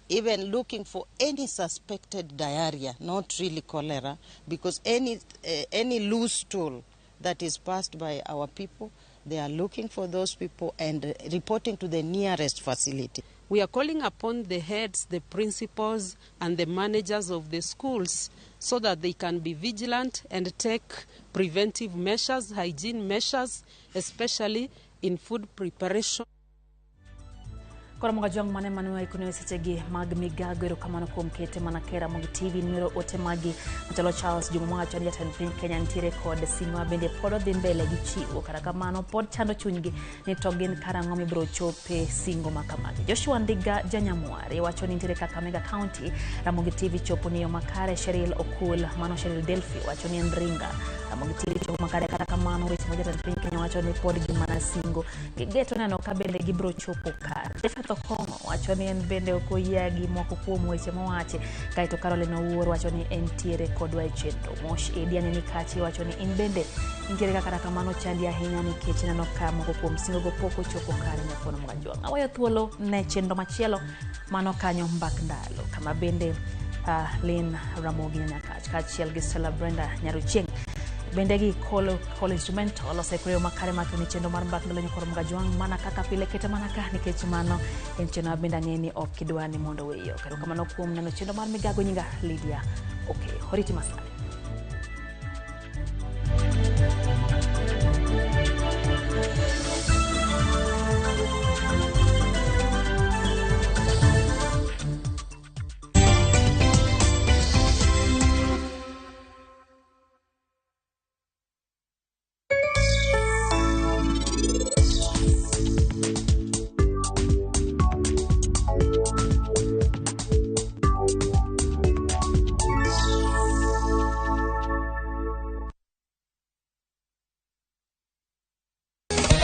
U: even looking for any suspected diarrhea, not really cholera, because any loose stool that is passed by our people, they are looking for those people and reporting to the nearest facility.
V: We are calling upon the heads, the principals, and the managers of the schools so that they can be vigilant and take preventive measures, hygiene measures, especially in food preparation.
A: Koro Mgajwang' mane mane ikono sechegi mag migago erokamano kuom kete mana kera mag TV nwero ote magi machalo Charles Juma mawacho ni jatend piny Kenya nitiere kod singo bende pod odhi mbele gi chiwo kata kamano pod chando chunygi ni to gin karang'o mibiro chope singo makamagi. Joshua Ndiga Janyamwari wacho ni nitiere Kakamega County Ramogi TV chopo ni yo makare. Cheryl Okul mano Cheryl Delphi wacho ni en Ringa Ramogi TV chopo makare kata kamano weche mag jatend piny Kenya wacho ni pod gimana singo gigeto neno ka bende gibiro chopo kare. Okongo wacho ni en bende ok oyie gi moko kuom weche mowachi. Kaeto Caroline Owuor wacho ni entiere kodwa e chenro. Mosh Ediane Nikachi wacho ni in bende intiere kata kamano chandi ahinya nikech neno ka moko kuom singo go pok ochopo kare nyakono Mgajwang'. Aweyo thuolo ne chenro machielo mano kanyo mbak ndalo kama bende Lynn Ramogi Nyakach kaachiel gi Stella Brenda Nyaruchieng' bende gi kolo instrumental osekreyo makare makoni chenro mar mbak ndalo nyakoro Mgajwang' mana kaka pile kete mana ka nikech mano en chenro ma bende ang'e ni ok idwa ni mondo weyo. Erokamano kuom neno chenro mar migago. Nyinga Lydia. Okay, horiti masani.